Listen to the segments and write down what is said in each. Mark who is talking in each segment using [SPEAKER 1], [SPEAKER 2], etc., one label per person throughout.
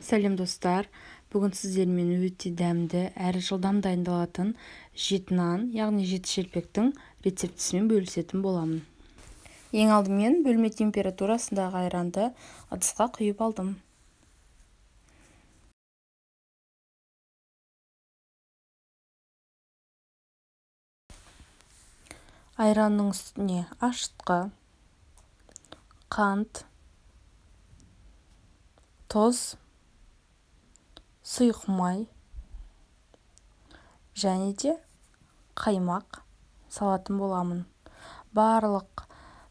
[SPEAKER 1] Сәлем достар, бүгін сіздермен өте дәмді әрі жылдам дайындалатын жеті нан, яғни жеті шелпектің рецептісімен бөлісетін боламын. Ең алдымен бөлме температурасындағы айранды ыдысқа құйып алдым. Айранның үстіне ашытқы, қант, тұз, сұйық май және де қаймақ салатын боламын. Барлық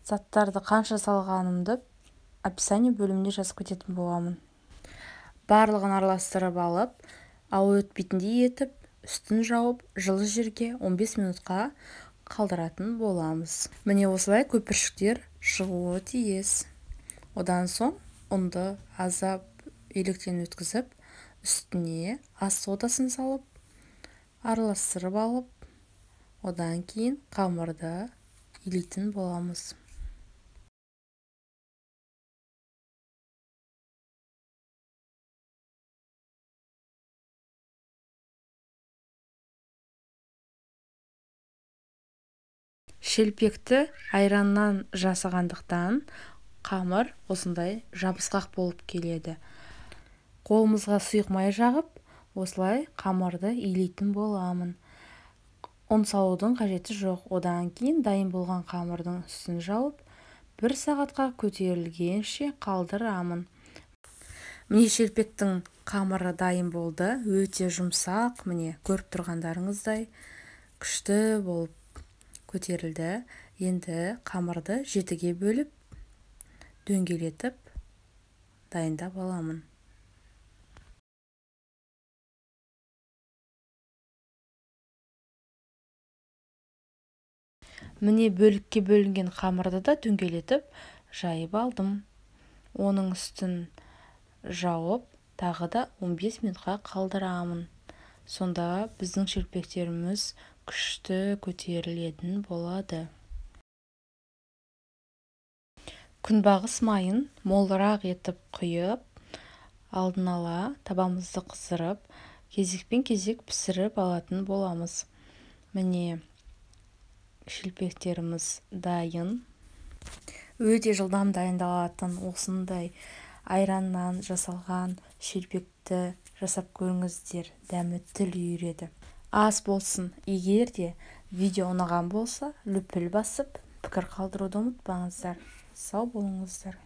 [SPEAKER 1] заттарды қанша салғанымды описание бөліміне жазып кететін боламын. Барлығын араластырып алып, ауа өтпейтіндей етіп, үстін жауып, жылы жерге 15 минутқа қалдыратын боламыз. Міне осылай көпіршіктер шығуы тиіс. Одан соң ұнды аздап електен өткізіп, үстіне ас содасын салып, араластырып алып, одан кейін қамырды илейтін боламыз. Шелпекті айраннан жасағандықтан қамыр осындай жабысқақ болып келеді. Қолымызға сұйық май жағып, осылай қамырды илейтін боламын. Ұн салудың қажеті жоқ. Одан кейін дайын болған қамырдың үстін жауып, 1 сағатқа көтерілгенше қалдырамын. Міне шелпектің қамыры дайын болды. Өте жұмсақ, міне көріп тұрғандарыңыздай күшті болып көтерілді. Енді қамырды 7-ге бөліп, дөңгелетіп дайындап аламын. Міне бөлікке бөлінген қамырды да дөңгелетіп жайып алдым. Оның үстін жауып, тағы да 15 минутқа қалдырамын. Сонда біздің шелпектеріміз күшті көтерілетін болады. Күнбағыс майын молырақ етіп құйып, алдын ала табамызды қыздырып, кезекпен кезек пісіріп алатын боламыз. Міне шелпектеріміз дайын. Өте жылдам дайындалатын осындай айраннан жасалған шелпекті жасап көріңіздер, дәмі тіл үйіреді. Ас болсын. Егер де видео ұнаған болса, лүпіл басып, пікір қалдыруды ұмытпаңыздар. Сау болыңыздар.